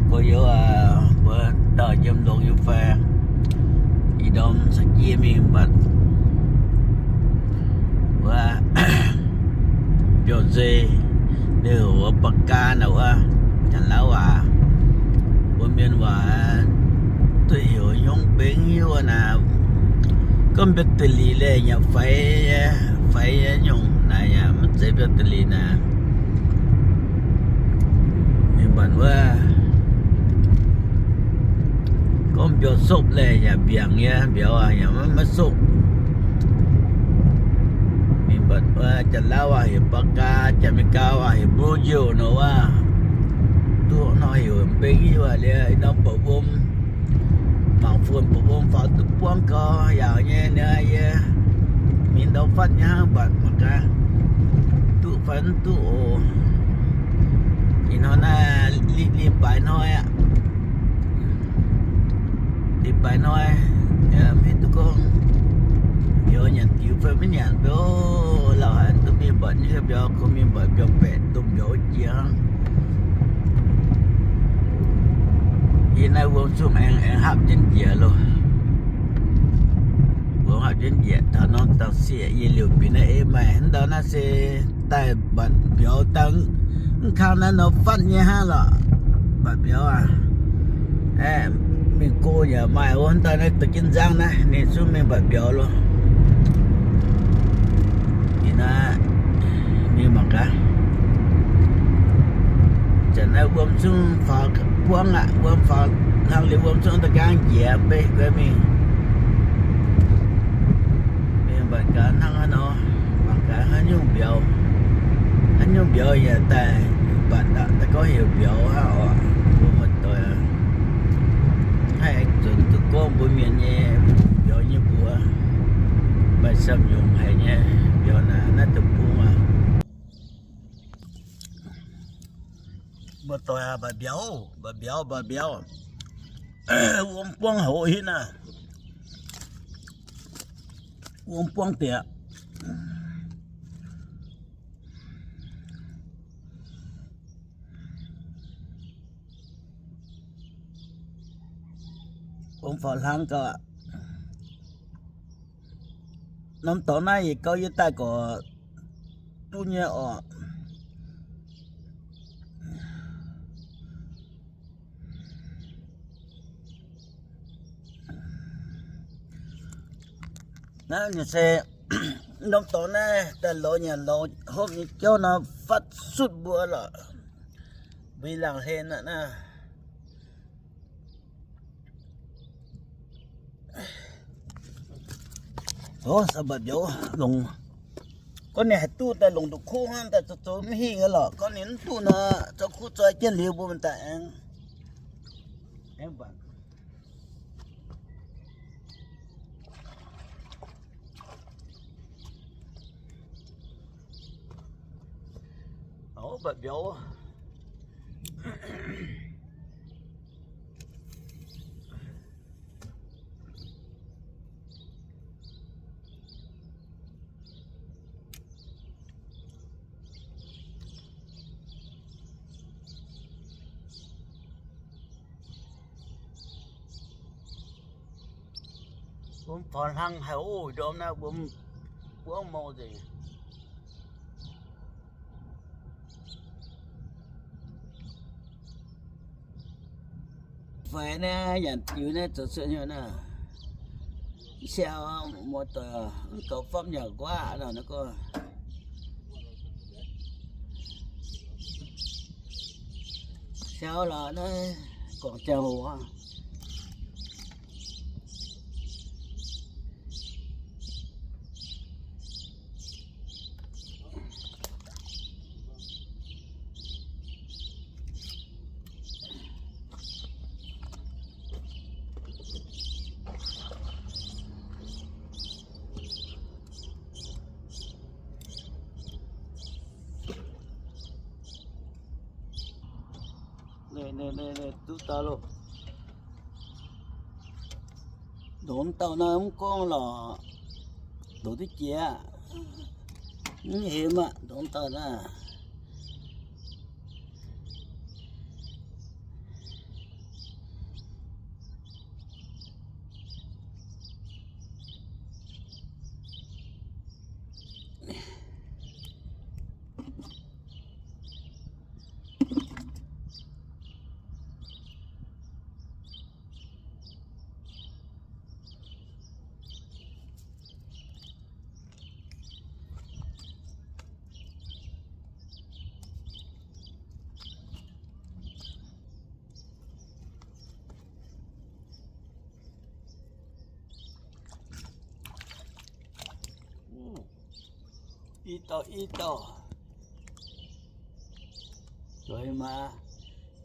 Gorx-youz aac, mbuo dauh yiem longx yiem fai, ih ndorm caux jienv mingh mbatc wuov mbiauz nzei, ninh heuc wuov Ba'gaa naaic wuov, Janx-Laauv waac, mbuo Mienh waac duqv heuc hnyouv mbengv wuov naaic, gorngv mbiauz deic-lic laeh yaac faix, faix nyei nyungc naaic yaac maiv zeiz mbiauz deic-lic naaic. Mingh mbatc wuov gorngv mbiauz sopv laeh yaac mbiaangc nyei, mbiauz aac yaac maiv, maiv sopv. Mingh mbatc wuov Janx-Laauv waac heuc Ba'gaa, Janx-Meigaa waac heuc Blue Gill nor wuov, duqv nor heuc mbengv wuov liuz, ih ndorm buatc wuom, mangc fuon buatc wuom faaux duqv buangv gau yaauc nyei nor, yie mingh ndau fatv nyei hnangv, mbatc mangc gaax duqv fai mv duqv oc. Ih hnoi naaiv li, li baaix hnoi aqv. Li baaix hnoi, maiv hiuv duqv gorngv mbiauz nyanc diux fai maiv nyanc, mbiauz lauh haic, duqv mingh mbatc nyei mbiauz, kungx mingh mbatc mbiauz baeqc, domh mbiauz jiex hnangv. Yie naaiv wuom zungh aengx, aengx hapv jienv njiec loh. Wuom hapv jienv njiec taux norm dangh sieqv, yie liouc bieqc naaiv ei maaih hnangv ndau naaiv se daaih mbatc mbiauz dangh mv kang naaiv nor fatv nyei hnangv lorqc. Mbatc mbiauz aac, mingh go yaac maaih wuov hnangv ndau naaiv deix jienv nzangv naaiv, ninh zungv mingh mbatc mbiauz loh. Ih naaiv mingh mangc gaax. Zanc naaiv wuom zungv faaux buangv aqv, wuom faaux hlang liuz wuom zungv da'nqaang njiec beiv guai mingh. Mingh mbatc gaax hnangv haaix nor, mangc gaax haaix nyungc mbiauz, haaix nyungc mbiauz yaac daaih mbatc daaih gorngv heuc mbiauz hnangv oc. Mbuo muoz-doic aac, haih aengx zuonx duqv gorngv mbuo mienh nyei mbiauz nyei mbuox, maaih samv yungz haic nyei mbiauz naaic naaiv deic-bung aac. Muoz-doic aac, mbatc mbiauz, mbatc mbiauz, mbatc mbiauz. Wuom buangv haic oc, hitv naaiv. Wuom buangv diex. Wuom faaux hlang gauh aqv. Norm dorngx naaiv yietc gauh yie daaih gorqv duqv nyei orqc. Naaiv ninh se norm dorngx naaiv daaih lorz nyanc lorz hopv nyei jauv nor fatv sutv mbuo lorqc. Mbuo laangz hlen aqv naaiv. Ov, sa mbatc mbiauz longc. Gorngv ninh haih duqv daaih longc nduqc kuv hnangv, daaih zoux zoux mv hingh aqv lorqc. Gorngv ninh mv duqv nor, zoux kuv zoi jienv liuz mbuo mingh daaih aengx, aengx mbatc. Ov, mbatc mbiauz. Wuom faaux hlang haic oc, ndorm naaiv wuom buangv mou nzengc. Faix naaiv nyanc diux naaiv zoux cuotv hnyouv naaiv. Siau, muoz-doic, mv goux famv nyanc nquaqv nor naaiv gorngv. Siau lorqc naaiv guangc ziangh hoc aqv. Duqv daaih loh. Ndongc dauh naaiv mv gorngv lorqc, ndongc duqv jiex aqv. Mv hemx aqv, ndongc dauh naaiv. I dauh i dauh. Zueiz maah.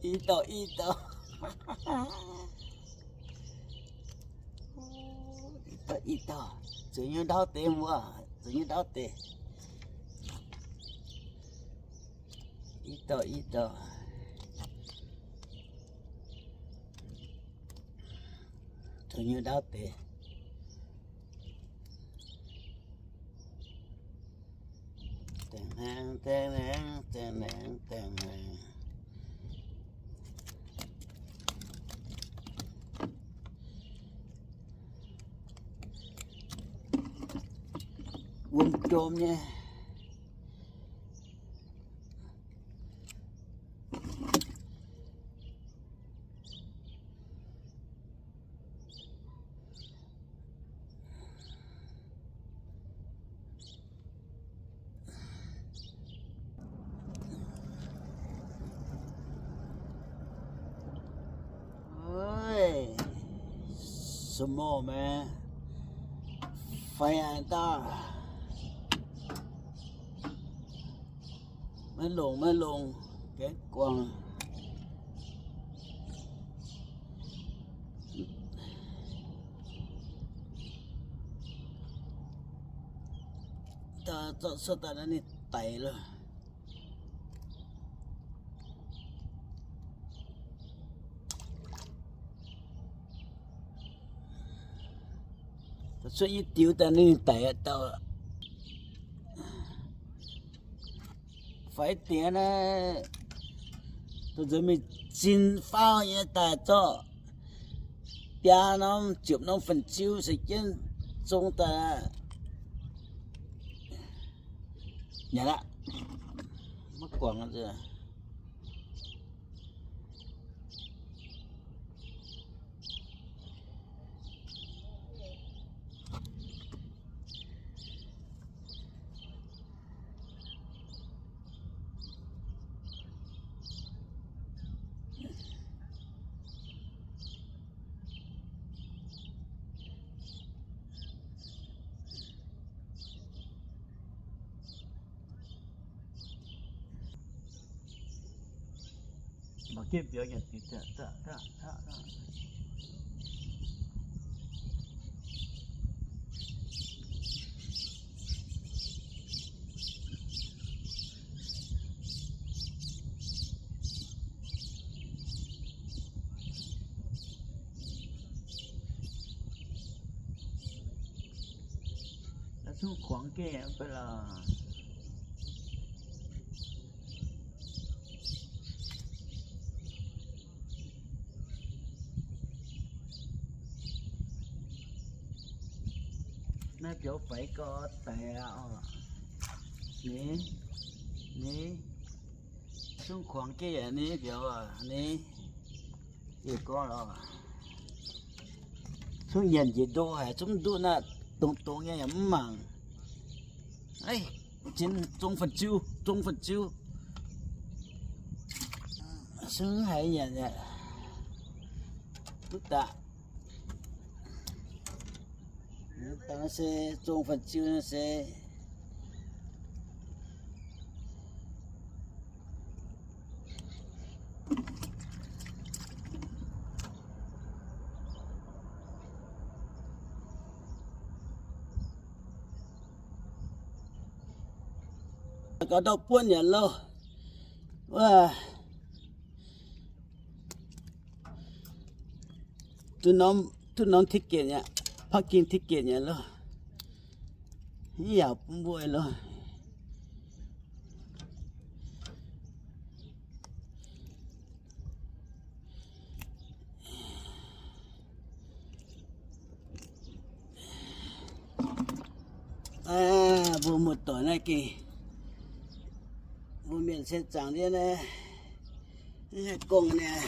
I dauh i dauh. I dauh i dauh. Zueiz nyei ndaauv deix mbuo. Zueiz nyei ndaauv deix. I dauh i dauh. Zueiz nyei ndaauv deix. Dengh hnaangx, dengh hnaangx, dengh hnaangx, dengh hnaangx. Wuom jom nyei. Small man, fai aac daaih. Maiv longx, maiv longx, gaengh guangc. Zorqv cuotv daaih naaiv ninh daic loh. Cuotv i diuh daaih ninh daic dauh. Fai diex naaiv, dongh nzuonx mingh zin faauv nyei daaih zorqv biaa norm ziepc norm fun-ziu se jienv zong daaih. Nyanc aqv. Maiv guangc. Mangc jienv mbiauz nyanc diuh. Naaiv zungv kuangx geh mv bei lorqc. Naaiv biaux faix gau daic aqv. Ni, ni, zungv kuangx geh yaac ni biaux ni. Yie gorngv lorqc, zungv nyanc njiec ndo haic, zungv nduqv naaiv dongh dongh nyei yaac mv mangc. Zong fun-ziu, zong fun-ziu. Zungv haiz nyanc aqv. Duqv daaih. Dangh se zong fun-ziu naaiv se gauh ndau buonv yaac louh. Wuov, duqv norm, duqv norm ticket yaac, parking ticket yaac louh. Mv yaac bun mbuo louh. Mbuo muoz-doic naaiv gengh, mbuo mienh se zaangc ndiev naaiv, mv haih gong niaa.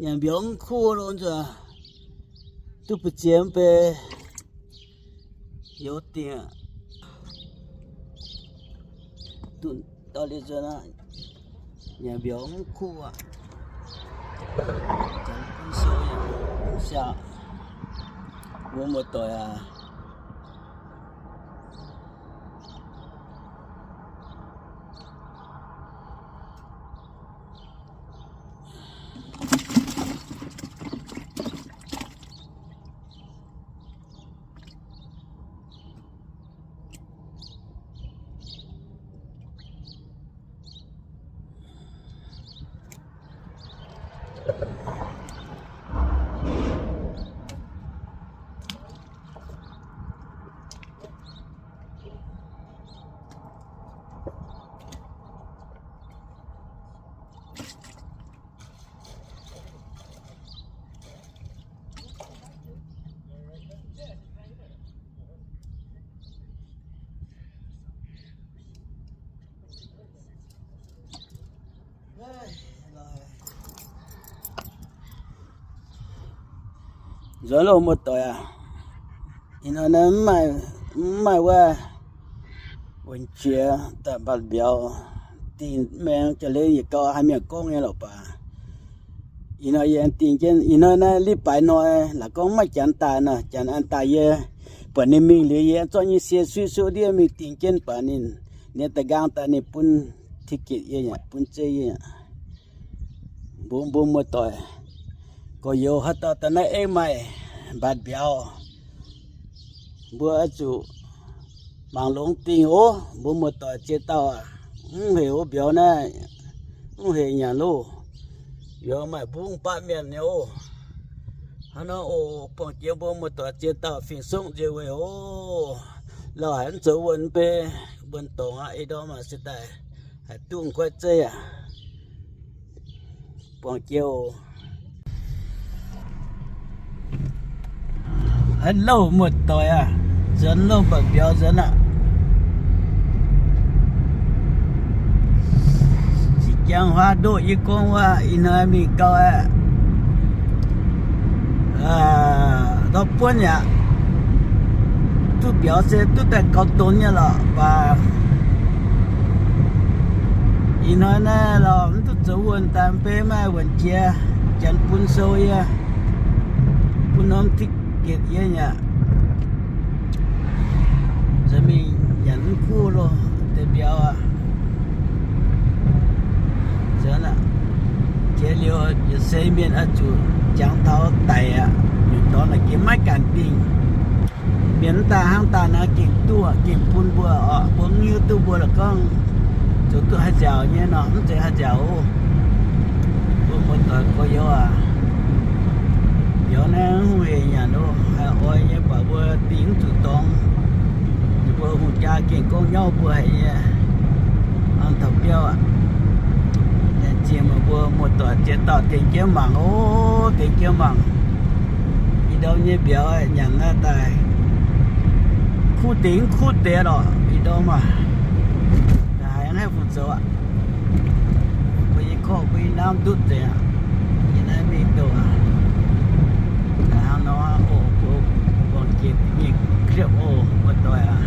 Nyanc mbiauz mv kuv lo nzuonx, duqv buoz-ziex mv bei youz dingh. Duqv dau liuz nzuonx aqv. Nyanc mbiauz mv kuv aqv. Janx bun sou yaac mv siaauc. Mbuo muoz-doic aac. Nzuonx loh muoz-doic aac. Ih hnoi naaiv mv maaih wuov wuonh qiex daaih mbatc mbiauz dingh maeng jauv-leiz yietc gauh haih mienh gorngv nyei lorqc baac. Ih hnoi yie dingh jienv, ih hnoi naaiv Litv-baaix hnoi, laaix gorngv maiv janx daaih nor, janx an daaih yie buatc ninh mingh liuz, yie zorqv nyei sie suiv suiv ndiev mingh dingh jienv baac ninh, ninh da'nqaang daaih ninh bun ticket yie aqv, bun zeiv yie aqv. Mbuo, mbuo muoz-doic gorx-youz haaix dauh daaih naaiv aengv maaih mbatc mbiauz, mbuo oix zuqc mangc longx dingh oc. Mbuo muoz-doic ziex dauh aac, mv hec wuov mbiauz naaiv, mv hec nyanc loh. Mbiauz maaih mbungv baqv mienh nyei oc. Hnangv nor oc, buangh jiex mbuo muoz-doic ziex dauh fingx-suqv nzie weic oc. Lauh haic mv zoux wuonh mv bei, wuonh dorngc aqv, ih ndorm aac se daaih haaix duqv kuaaiv zeiv aac. Buangh jiex oc. Haaix louh muoz-doic aac, nzuonx loh mbatc mbiauz nzuonx aqv. Zinh jangx huaav ndoqv yie gorngv wuov, ih hnoi mingh gau aqv. Ndortv buonv yaac duqv mbiauz se duqv daaih gaux donx nyei lorqc baac ih hnoi naaiv lorqc mv duqv zoux wuonh daaih mv bei maaih wuonh jiex, janx bun sou yie, bun norm ticket yie yaac nzuonx mingh nyanc mv kuv loh deix mbiauz aqv. Nzuonx aqv. Jiex liuz yietc se mienh oix zuqc jangx taux daic aqv, nyungc dorngx naaic jiex maiv ganh dingh. Mienh mv daaih hnangv daaih nor gengh duqv, gengh bun mbuo oc. Mbuo mv hiuv duqv mbuo la'gorngv zoux duqv haaix nziaauc nyei nor, mv zeiz haaix nziaauc oc. Mbuo muoz-doic gorx-youz aac, mbiauz naaiv hungh hec nyanc oc. Haiz oix nyei baac mbuo dingh mv zuqc dorngx. Ninh mbuo hungh jaa gengh gorngv nyauv mbuo haic nyei. Hnangv taux biauv aqv. Laengz zingh meih mbuo muoz-doic ziex dauh tengx jienv mangc oc, tengx jienv mangc. Ih ndorm nyei mbiauz nyanc naaiv daaih kuv deix mv kuv deix lorqc, ih ndorm aac. Haiz mv haih fungc zoux aqv. Mbuo nyei korv mbuo nyei naamv ndutv nzengc aqv. Yie naaiv mingh douc aqv. Hnangv nor oc, mbuo buangh jiex mingh kliepv oc, muoz-doic aac.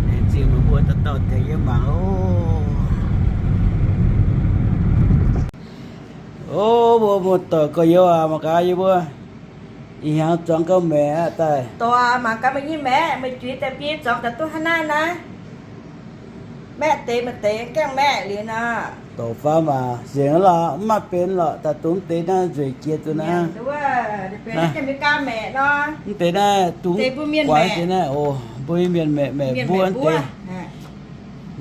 Laengz zingh meih mbuo dauh dauh tengx yie mangc oc. O, mbuo muoz-doic gorx-youz aac, mangc gaax yie mbuo ih hnyangx zuangx gauh maeqc aqv daaih. Dorc aac, mangc gaax meih nyei maeqc, meih juix daaih biei zuangx daaih duqv hnangv naaiv naaiv. Maeqv deix maaih deix gaengh maeqv liuz nor. Dorc faam aac, nzengc lorqc, mv maaih benx lorqc, daaih dongh mv deix naaiv nzueic jiex duqv naaiv. Mv deix naaiv dungx guaix deix naaiv oc, mbuo mienh maeqc maeqc mbuo mv deix.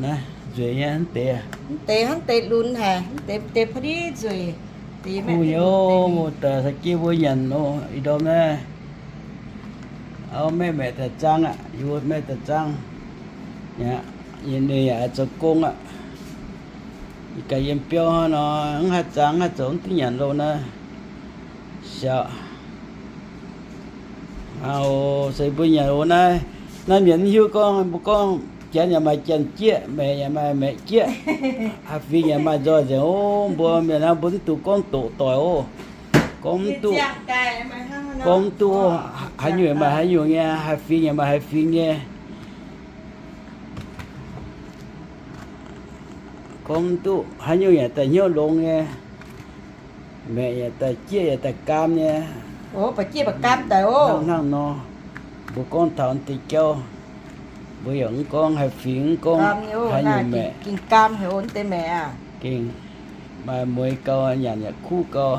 Naaiv nzueic nyei mv deix. Mv deix hnangv deix lunx haic, mv deix deix pa'div nzueic. Kuv nyei oc, muoz-doic, sa jienv mbuo nyanc oc, ih ndorm naaiv. Auv maeqv maeqc daaih zaangv aqv, yie mbuo maeqv daaih zaangv. Yie ninh yaac zoux gong aqv. Ih gaax yiem biauv hnangv nor, mv haih zaangv, mv haih zoux, mv duqv nyanc loh naaiv. Siaauc. Aa, se mbuo nyanc oc naaiv. Naaiv mienh mv hiuv gorngv, mbuo gorngv janx yaac maaih janx-jieqv, maeqc yaac maaih maeqc-jieqv. Haih fingx yaac maaih nzoih nzengc oc. Mbuo mienh naaiv mbuo mv duqv gorngv doqc doic oc. Gorngv mv duqv, gorngv mv duqv oc. Haaix nyungc maaih haaix nyungc nyei, haih fingx yaac maaih haih fingx nyei. Gorngv duqv haaix nyungc yaac daaih hnyouv longx nyei, maeqc yaac daaih jieqv yaac daaih gaam nyei. Hnangv nor, mbuo gorngv taux deix jauv, mbuo yaac mv gorngv haih fingx, mv gorngv haaix nyungc maeqc. Gengh maaih mueiz gau, nyanc yaac kuv gau.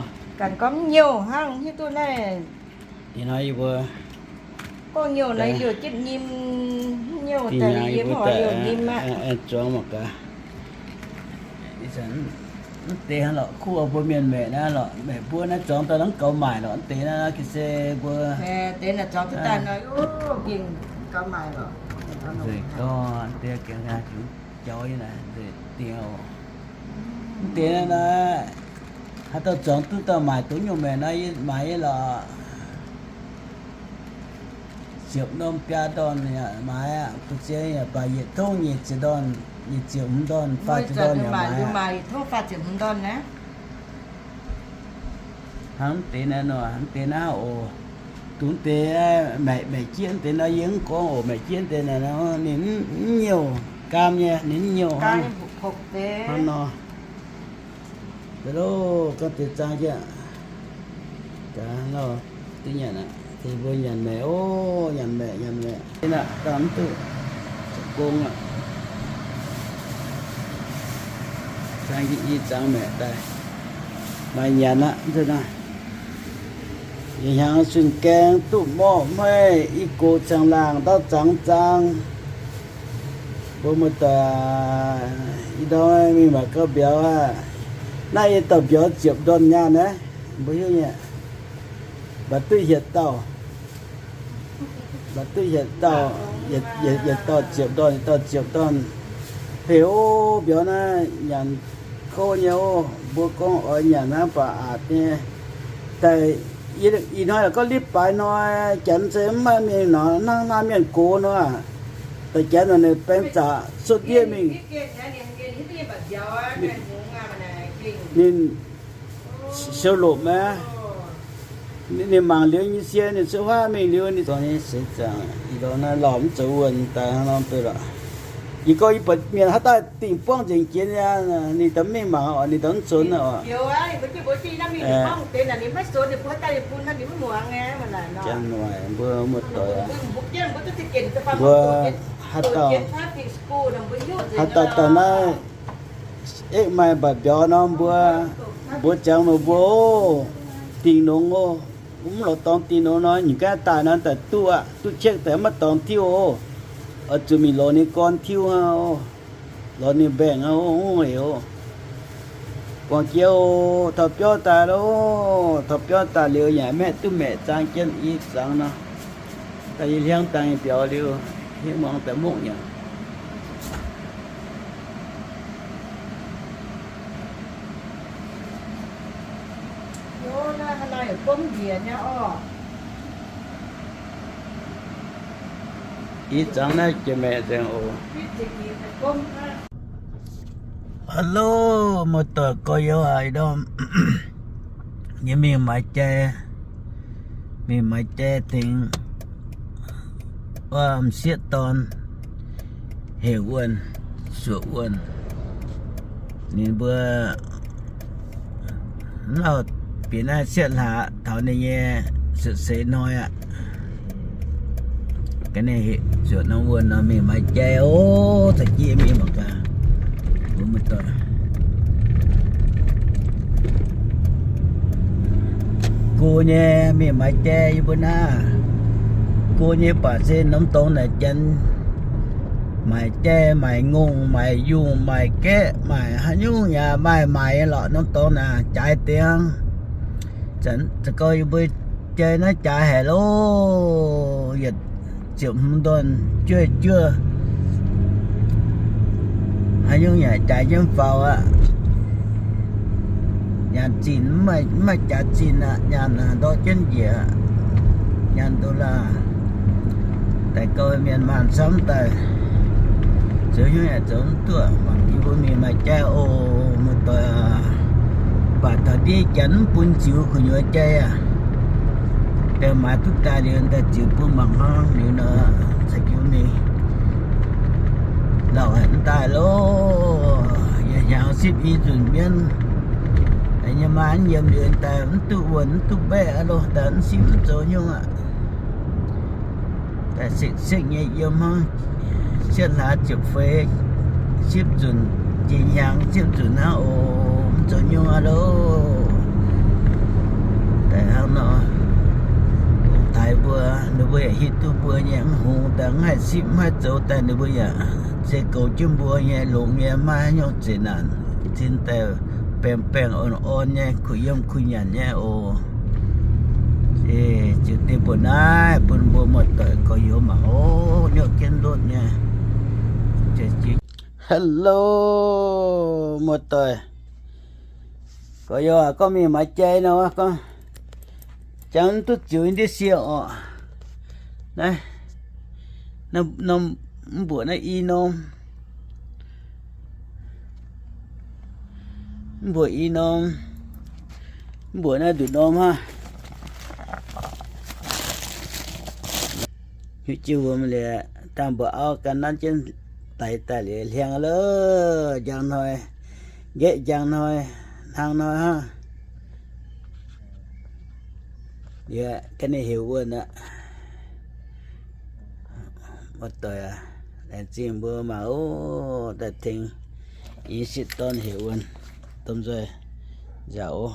Ih hnoi yie mbuo, da'nyeic yie mbuo daaih zuangx mangc gaax. Mv deix hnangv lorqc, kuv mbuo mienh maeqc naaiv lorqc, maeqc mbuo naaiv zuangx daaih mv gaux maaic lorqc. Mv deix naaiv ga'sie mbuo, nzengc gau, mv deix gengh jauv nyei naaic, nzengc dingh oc. Mv deix naaiv, haaix dauh zuangx duqv dauh maaic duqv nyungc maeqc naaiv, yie maaiz nyei lorqc. Ziepc ndorn biaa ndorn yaac maaiz aqv, ga'sie yaac baac yietc tongv nyic ziepc ndorn, nyic ziepc hmz ndorn, faah ziepc ndorn yaac maaiz aqv. Hnangv mv deix naaiv nor, mv deix naaiv oc. Dongh deix maeqc, maeqc jieqv deix nor yie mv gorngv oc. Maeqc jieqv deix naaiv ninh mv nyouh, gaam nyei, ninh mv nyouh hnangv nor. Loh, gorngv deix zaang jienv, gaax nor, duqv nyanc aqv. Tengx mbuo nyanc maeqc oc, nyanc maeqc, nyanc maeqc. Ih naaiv gauh mv duqv zoux gong aqv. Zaang jienv i zaang maeqc daaih, maaih nyanc aqv. Ih hnyangx zunh gaeng duqv morqv hmeiv, i gox ziangh laangh ndau zangx zaang. Mbuo muoz-doic, ih ndorm mingh mangc gaax mbiauz aqv. Naaiv yie dauh mbiauz ziepc ndorn nyaanh naaiv, mbuo hiuv nyei. Mbaac duqv hietc dauh, mbaac duqv hietc dauh, yietc dauh ziepc ndorn, yietc dauh ziepc ndorn. Heh, o, mbiauz naaiv nyanc kouv nyei oc. Mbuo gorngv oix nyanc naaiv baac aqc nyei. Daaih ih hnoi yaac gorngv litv baaix hnoi, janx se mv maaih mienh nor, hnangv maaih mienh gox nor. Daaih janx naaic ninh baeng zaqc cuotv ndiev mingh. Ninh siou lomc aqv. Ninh mangc liuz nyei sie, ninh cuotv huaav mingh liuz, ninh dorh nyei seix zaangc, ih ndorm naaiv lauh mv zoux wuonh daaih hnangv nor deix lorqc. Yie gorngv yie buatc mienh haaix dauh dingh buangv nzengc jiex, ninh daaih mv mingh mangc oc, ninh daaih mv zonx oc. Janx-noic mbuo muoz-doic, mbuo haaix dauh, haaix dauh daaih naaiv ekv maaih mbaac mbiauz nor, mbuo, mbuo ziangx nor mbuo oc, dingh longx oc. Mv lorz dorngx dingh longx nor, nyic gaanv daaih nor daaih duqv aqv, duqv ciekv daaih maiv dorngx tiuv oc. Oix zuqc mingh lorz ninh gorn tiuv aqv oc. Lorz ninh mbaengx aqv oc, ov eix oc. Guangc jiex oc, taux biauv daaih loh, taux biauv daaih liuz yaac maeqv duqv maeqc zaang jienv i zaangc nor. Daaih yie hliangv dangh nyei mbiauz liuz, hingv muangx daaih mokv nyei. I zaangc naaiv jiex maeqc nzengc oc. Hello, muoz-doic gorx-youz aac, ih ndorm yie mingh maaiz jai, mingh maaiz jai tengx wuov m'sieqv dorn, heuc wuonh, suoqc wuonh. Ninh mbuo mv lauh bieqc naaiv sieqv hlaax taux ninh nyei suoqc seix hnoi aqv. Ga'naaiv heuc zuoqc norm wuonh nor mingh maaiz jai oc. Caux jienv mingh mangc gaax, mbuo muoz-doic. Go nyei mingh maaiz jai yie mbuo naaiv. Go nyei baac se norm dorngx naaic janx maaic jai, maaic ngongh, maaic yungh, maaic gaeqv, maaic haaix nyungc yaac maaih maaic nyei lorqc. Norm dorngx naaic jaaix deix aqv. Za'gengh yie mbuo jai naaiv jaaix haic loh, yietc ziepc hmz ndorn juov juov, haaix nyungc yaac jaaix jienv faaux aqv. Nyaanh zinh mv maaih jaaix zinh aqv, nyaanh ndortv jienv njiec aqv. Nyaanh dollar, daaih gauh mienh maanh camv daaih, zoux hnyouv yaac zoux mv duqv. Mangc yie mbuo mingh maaiz jai oc, muoz-doic aac. Baac taux ndiev janx mv bun ziux gu'nyuoz jai aac. Daaih maaiz duqv daaih liuz daaih ziux bun mangc hnangv liuz nor, caux jienv mingh lauh haic mv daaih loh. Hnyangx sipv i nzunc mienv, nyei maa yiem liuz daaih mv duqv wuonh mv duqv mbaeqv aqv loh, daaih mv sipv mv zoux nyungc aqv. Daaih sekv-sekv nyei yiem hnangv, cietv hlaax ziepc feix, sipv nzunc jiex hnyangx sipv nzunc hnangv oc, mv zoux nyungc aqv loh. Daaih hnangv nor, ong-taaix mbuo, ninh mbuo yaac hiuv duqv mbuo nyei mv hungx daaih mv haih sipv mv haih zoux daaih, ninh mbuo yaac se goux jienv mbuo nyei longx nyei, maiv nyungc zeqc naanc, zinh daaih baengh baengh orn orn nyei, kuh yiem kuh nyanc nyei oc. Ziouc deix mbuo naaiv bun mbuo muoz-doic gorx-youz mangc oc, nyouv jienv ndutv nyei. Hello, muoz-doic. Gorx-youz aac, gorngv mingh maiv jai nor, gorngv jangx mv duqv ziux ndiev sie orqc. Naaiv, norm, mv mbuoqc naaiv i norm, mv mbuoqc i norm, mv mbuoqc naaiv nduqc norm hnangv. Hiuv jienv wuom liuz, dangh mbuoqc auv gan nanv jienv daix daaih liuz hliangx lorqc, njang hnoi, nqaeqv njang hnoi, hnangv hnoi hnangv. Yie ganh ninh heuc wuonh aqv. Muoz-doic aac, laengz zingh mbuo mangc oc, daaih tengx yie sieqv dorn heuc wuonh, domh nzoih nziaauc oc.